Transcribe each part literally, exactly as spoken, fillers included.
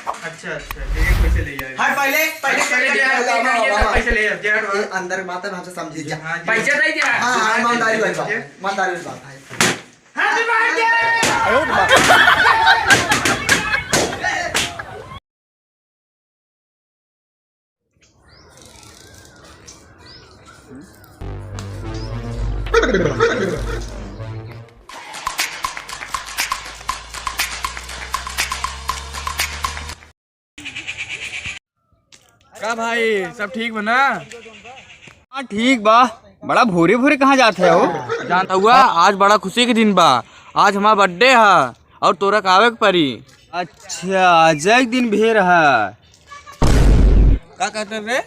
अच्छा, अच्छा, ठीक है, पैसे ले आए। हाँ, पहले, पहले पैसे ले आए, पैसे ले आए, पैसे ले आए, जेठ बा। ये अंदर बात है, हमसे समझी जा। हाँ, जी। पैसे दे दिया। हाँ, हाँ, हाँ, ईमानदारी वाली बात, ईमानदारी वाली बात है। Happy birthday! का भाई, सब ठीक बा ना? हाँ, ठीक बा। बड़ा भोरे भोरे कहाँ जात है हो? जानत हुआ, आज बड़ा खुशी के दिन बा। आज हमार birthday है और तोरा का आवे के परी। अच्छा, आज एक दिन भेर है। का कहते रे?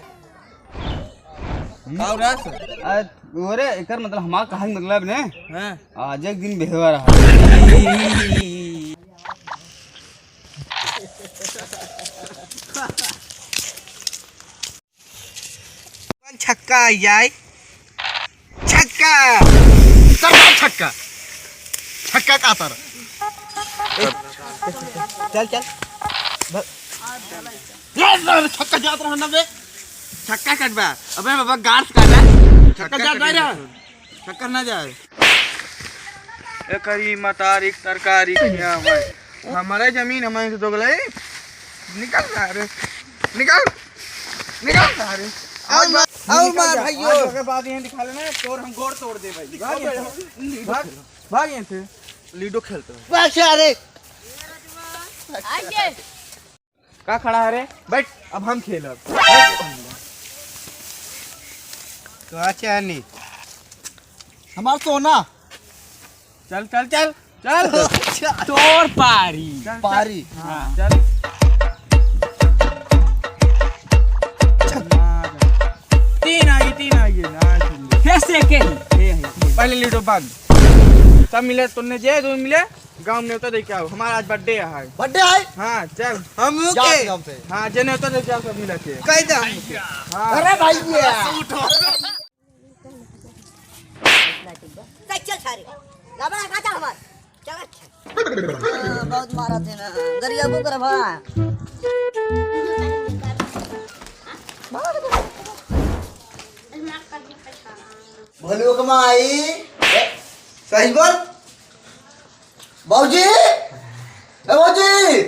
का हो रहा है? अरे, एकर मतलब हमार कहे के मतलब ने? हाँ। आज एक दिन भेर है। छक्का आई जाए, छक्का, सबका छक्का, छक्का का तर। चल, चल। भ-, ए, छक्का जात रहा ना बे। छक्का कट बा। अबे बाबा, गार्स काटा। छक्का जात नहीं रहा। छक्का ना जाए। एकरी मतारी तरकारी खिया भाई। हमारे जमीन हमारे से दोगले। निकल जा रे। निकल। निकल जा रे। आओ आज मार, आओ आज मार जा। भाइयों। आज के बाद यहाँ दिखा लेना, तोर हम गोड़ तोड़ दे भाई। भाग यहाँ से। भाग, भाग यहाँ से। लूडो खेलते हैं। बस यार। आइए। का खड़ा है रे? बैठ, अब हम खेलब। तो अच्छा है नहीं। हमार सोना। चल, चल, चल, चल। अच्छा। तोर पारी। चल, चल। पारी। हाँ, चल। तीन आ गई, तीन आ गई। ना, चल। फिर से एक ही। ये है। पहले लूडो बंद। सब मिले, तूने जे दो मिले। गाँव में न्योता दे के आओ, हमारा आज birthday है। Birthday है? हाँ, चल। हम लोग जात के? गाँव से। हाँ, जे न्योता दे के आओ, सब मिला के। कह दे हम लोग के। हाँ। अरे भाई, ये। चल, चल सारे। लाबा ना, चल हमार। चल, अच्छा। हाँ, बहुत मारा थे ना। गरिया को करबा। भलुक माई। सही बोल। बाबूजी, ए बाबूजी।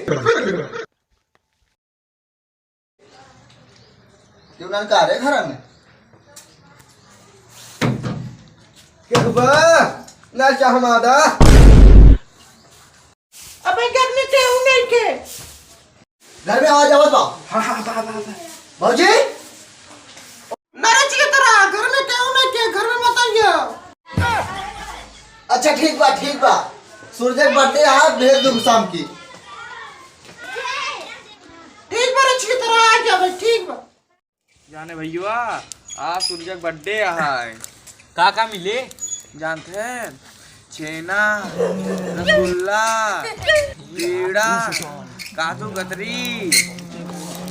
क्यों ना का रे घर में? के बा? ना चाह मादा। अबे घर में केहू नहीं के। घर में आवाज आवत बा। हाँ, हाँ, बा, बा, बा। भौजी? नारे जी, तोरा घर में केहू नहीं के, घर में मत आइयो। अच्छा, ठीक बा, ठीक बा। सूरज के birthday है, भेज दूँ शाम की। ठीक बा, रचिके तोरा आ जाबे, ठीक बा। जाने भैया, आज सूरज के birthday है। का का मिले? जानते हैं? छेना, रसगुल्ला, पेड़ा, काजू कतरी।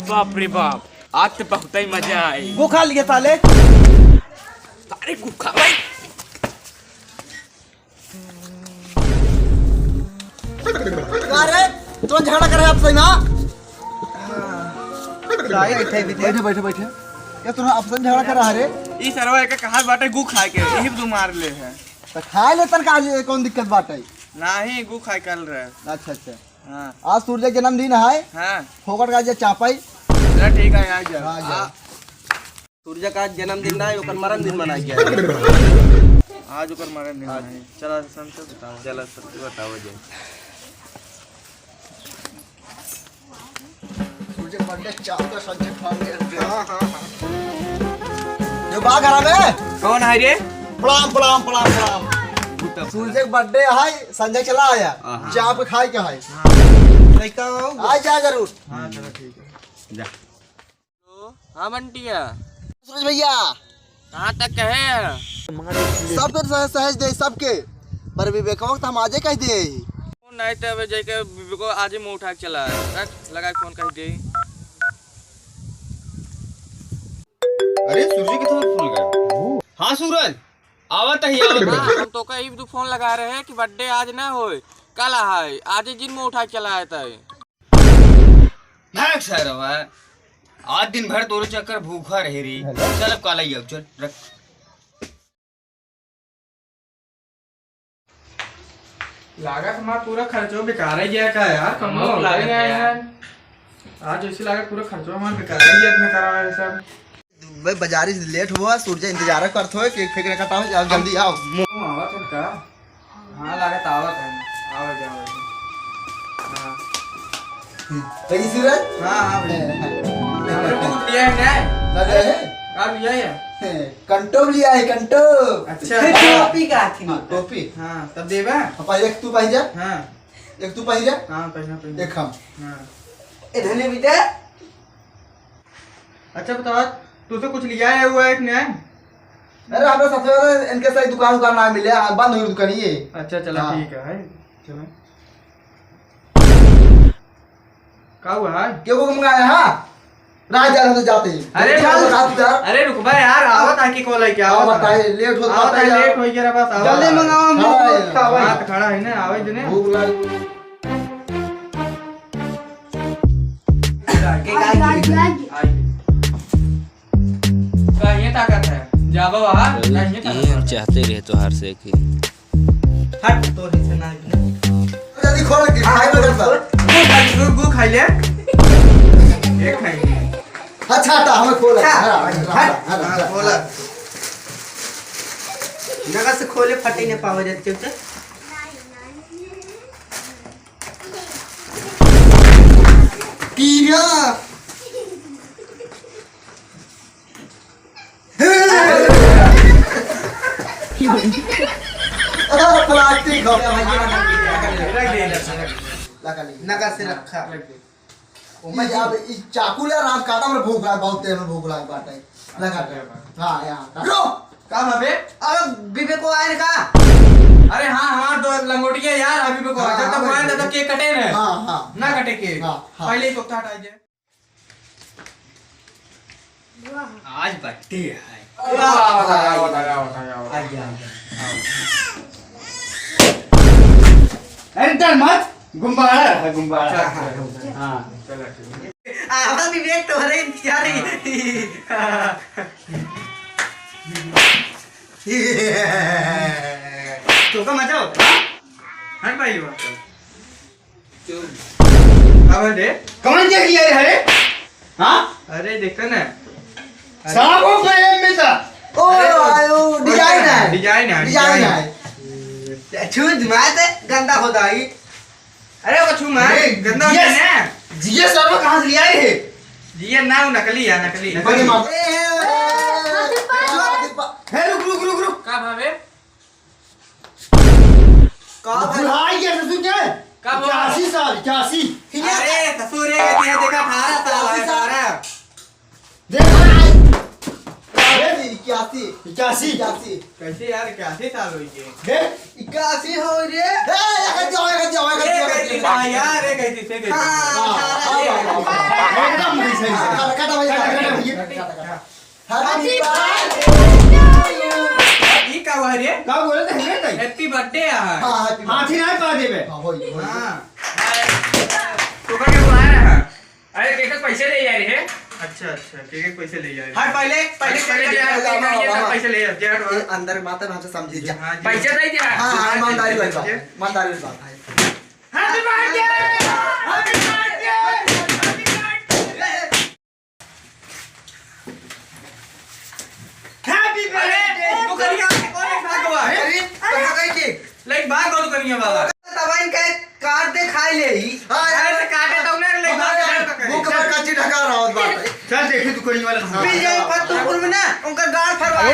बाप रे बाप, आज तो बहुत ही मजा आई। वो खा लिए साले। सारे को खा भाई। का रे? तू झगड़ा करे आपसे ना? बैठे, बैठे, बैठे। ये तू आपसे झगड़ा कर रहा रे? ई सरवा एक कहा बाटे गू खाए के, यही दू मार ले है। तो खा ले तन का, कौन दिक्कत बाटे? नाही, गू खाए कल रहे। अच्छा, अच्छा। हाँ। आज सूरज के जन्मदिन है। हाँ। फोकट का जे चापाई। चला ठीक है, आ जा। हाँ, जा। आ, सूरज का आज जन्मदिन ना है, ओकर मरण दिन मनाई गया। आज ओकर मरण दिन है। चला, संत बताओ। चला, सत्य बताओ जे। सूरज के birthday चाहता, संजय खा ले। हाँ, हाँ, हाँ। जो बा घर में। कौन है रे? प्रणाम, प्रणाम, प्रणाम, प्रणाम। सूरज के birthday है, संजय चला आया। हाँ, हाँ। चाप खाए के है। हाँ। लइका आओ। आ जा जरूर। हाँ, चलो ठीक है। जा। हाँ बंटिया। सूरज भैया। कहाँ तक कहे? सबके सह-, सहज दे, सबके। पर विवेकवा के तो हम आजे कह दे। फोन नहीं तो अबे जाके विवेकवा आजे मुँह उठा के चला है। रख, लगा के फोन कह दे। अरे सूरज के तो फोन लगा। हाँ सूरज, आवत ही, आवत ही। हाँ, हम तो कही तू फोन लगा रहे हैं कि birthday आज ना होए, कल है। आजे जिन मुँह उठा के चला है तय। रख सरवा, आज दिन भर तोरे चक्कर भूखा रहे रे। चल अब काला ही आओ, चल रख। लागत हमार पूरा खर्चो बेकार ही गया का यार, कम हमको लागत है यार। आज ऐसे लागत पूरा खर्चो हमार बेकार ही गया, इतना करा है सब। भाई बाजारी से लेट हुआ, सूरज इंतजार करत होए, केक फेंक रखा था, आओ जल्दी आओ। मो- मो आवा तुम का? हाँ, लागत आवत है। आवे जाओ। हाँ। कहीं सूरज? हाँ, हाँ, भैया। हमरे टूट लिया है, क्या है? ना गए हैं? का लिया है? कंटो लिया है, कंटो। अच्छा। फिर टोपी का थी? हाँ, टोपी। हाँ, तब देबा? पापा, एक तू पाई जा। हाँ। एक तू पाई जा। हाँ, पहना, पहना। एक हम। हाँ। ए, धने भी दे। अच्छा बताओ, तू से कुछ लिया है हुआ एक न्याय? अरे, हमरा साथे वाला इनके साथ दुकान उकान ना मिले, आ, बंद हुई दुकान ये। अच्छा, चला, हाँ। ठीक है, है, चला। का हुआ है? केहू को मंगाया, हाँ? रात जा रहे तो जाते ही। अरे, क्या बात यार? अरे, रुकबा यार, आवत आके कॉल है क्या? आवत आवत है, लेट होत आवत बाटे है, यार। लेट हो गया रे, बस, आवत जल्दी है। मंगाओ, हम खड़ा लोग है। खावा है। बात खड़ा है ना, आवे जने। भूख लग। के का आई। का ये ताकत है? जाबो बाहर, का ये ताकत ये हम है? चाहते रहे तोहार से कि हट, तो इसे ना। जल्दी खोल के खाए में गलत बात। गु खा, गु, गु खा ले। एक खाई। अच्छा, हटा, हमें खोल। अच्छा, हाँ, हाँ, हट। हाँ, हाँ, हाँ, हाँ। खोला। नगा से खोले, फटे न पावे जाते चलते। कीड़ा। प्लास्टिक हो। रख दे, रख दे। लगा ले। नगा से रखा। रख दे। ओ मैं ये अब ई चाकू ले राम काटा, हमरे भूख लाग, बहुत तेज में भूख लाग बाटे। लगा दे। हाँ, यहाँ। रो! का भावे? अब बीबे को आए का? अरे हाँ, हमार दो लंगोटिया यार, अभी को हाँ, जब तक हाँ, आए ना, तब केक कटे ना। हाँ, हाँ। ना कटे केक। हाँ, हाँ। पहले ही तो हटा दे। आज बर्थडे है। वाह, वाह, वाह, वाह, वाह, वाह, वाह। आ गया, आ गया। अरे डर मत, गुब्बारा है, गुब्बारा। अच्छा, अच्छा, अच्छा। हाँ। चलो, ठीक है। आवा विवेक, तोहरे इंतजार ही। हाँ। तो का मजा होता है? हट भाई, बात कर। चुप। का बोल दे? कौन देख लिया रे, अरे? हाँ? अरे, देखा ना। साहब, वो frame में था। ओ, अरे, वो आयो, design है। Design है, design design है। है। छू, मैं तो गंदा होता है। अरे, वो छू, मैं नहीं, गंदा होता है ना। जीएस सर, वो कहाँ से लिया है? जीएस ना, वो नकली है, नकली। नकली। बड़े मार। ए, ए, ए, ए, ए, ए, ए, रुक, रुक, रुक, रुक। का भावे? का भाई? बुढ़ाई गया ससुर के? का भाई? इक्यासी साल, इक्यासी। अरे ससुर, ये कहती है, देखा, अठारह साल है, इक्यासी साल। अठारह। देखा, अरे इक्यासी। इक्यासी। इक्यासी। कैसे यार, इक्यासी साल हो गए? देख। इक्यासी हो रे। ए, एक जाओ, एक जाओ, एक ए, जाओ, कहती एक जाओ। ना यार, ए, कहती से, कहती। हाँ, हाँ, अठारह, हाँ, ए, हाँ, हाँ, एकदम नहीं सही। काटा, काटा भैया, काटा, काटा भैया। Happy birthday to you। ई का हुआ रे? का बोले थे, हेलमेट नहीं? Happy birthday यार। हाँ, happy birthday। हाथी ना पा देबे। हाँ, वही, वही। हाँ। तो का के बुलाया रहा? अरे, केक के पैसे ले जा रहे हैं। अच्छा, अच्छा, केक के पैसे ले जा रहे हैं। हाँ, पहले, पहले पहले केक जा रहे हैं, केक के पैसे ले जा रहे हैं। ये अंदर बात है, हमसे समझी जा। हाँ, जी। पैसे दे दिया। हाँ, हाँ, ईमानदारी वाली बात है, ईमानदारी वाली बात है। Happy birthday! Happy birthday! Happy birthday! अरे, दुकनिया वाले कौन है भागवा? अरे, कहाँ गई केक? लाइक भाग गो दुकनिया वाला। तब इनके काट दे, खाई ले ही। हाँ, अरे, यार। तो काटे तो ना, लाइक भाग गो। मुंह के ऊपर कच्ची ढका रहा होत बात है। चल, देखी दुकनिया वाला। पी जाए फतेहपुर में ना, उनका गाल फरवा दे।